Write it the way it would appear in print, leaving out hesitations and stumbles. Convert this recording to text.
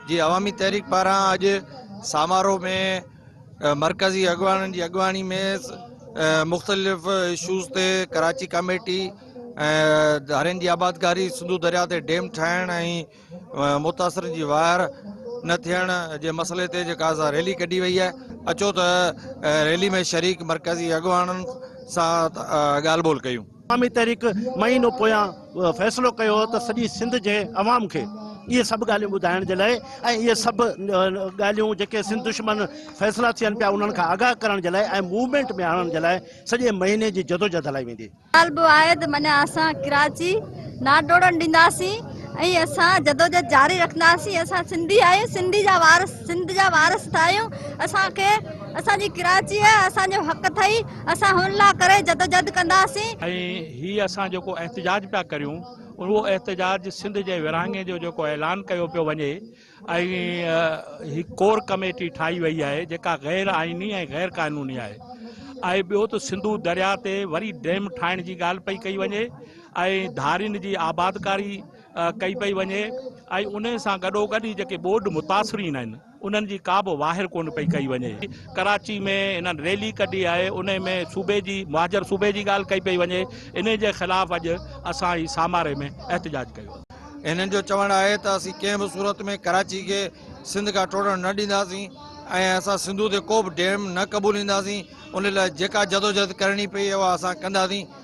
جي عوامي تحريڪ پاران اڄ سامارو ۾ مرڪزي اڳواڻن جي اڳواڻي ۾ مختلف اشوز تي ڪراچي ڪميٽي ۽ ڌارين جي آبادڪاري سنڌو درياء تي ڊيم ٺاهڻ ۽ متاثرن جي واهر نه ٿيڻ جي مسئلي تي جيڪا سا ريلي ڪڍي وئي آهي اچو ته ريلي ۾ شريڪ مرڪزي اڳواڻن سان ڳالهه ٻولهه ڪيون. عوامي تحريڪ مهينو پويان فيصلو ڪيو هو ته سڄي سنڌ جي عوام کي اهي سڀ ڳالهيون ٻڌائڻ جي لاء ۽ اهي سڀ ڳالهيون جيڪي سنڌ دشمن فيصلا ٿين پيا انهن کان آگاهه ڪرڻ جي لاء ۽ موومينٽ ۾ آڻڻ جي لاء سڄي مهيني جي جدوجهد هلائي ويندي. مطالبو آهي ته معنيٰ اسان ڪراچي نه ڊوڙڻ ڏينداسين ۽ اسان جدوجهد جاري رکنداسين اسان سنڌي آهيون سنڌي جا وارث سنڌ جا وارث آهيون اسان کي اسان جي ڪراچي آهي اسان جو حق اٿئي اسان هن لا ڪري جدوجهد ڪنداسين. ۽ هي اسان جيڪو احتجاج پيا ڪريون اهو احتجاج سنڌ جي ورهاڱي جو جيڪو اعلان ڪيو پيو وڃي ۽ هي ڪور ڪميٽي ٺاهي وئي آهي جيڪا غير آئيني ۽ غير قانوني آهي ۽ ٻيو ته سنڌو درياء تي وري ڊيم ٺاهڻ جي ڳالهه پئي ڪئي وڃي ۽ ڌارين جي آبادڪاري ڪئي پئي وڃي ۽ انهي سان گڏوگڏ هي جيڪي ٻوڏ متاثرين آهن انهن جي ڪا به واهر ڪونه پئي ڪئي وڃي. ڪراچي ۾ هنن ريلي ڪڍي آهي انهي ۾ صوبي جي مهاجر صوبي جي ڳالهه ڪئي پئي وڃي انهي جي خلاف اڄ اسان هي ساماري ۾ احتجاج ڪيو آهي. هنن جو چوڻ آهي ته اسين ڪنهن به صورت ۾ ڪراچي کي سنڌ کان ٽوڙڻ نه ڏينداسين ۽ اسان سنڌو تي ڪو به ڊيم نه قبولينداسين ان لاء جيڪا جدوجهد ڪرڻي پئي اها اسان ڪنداسين.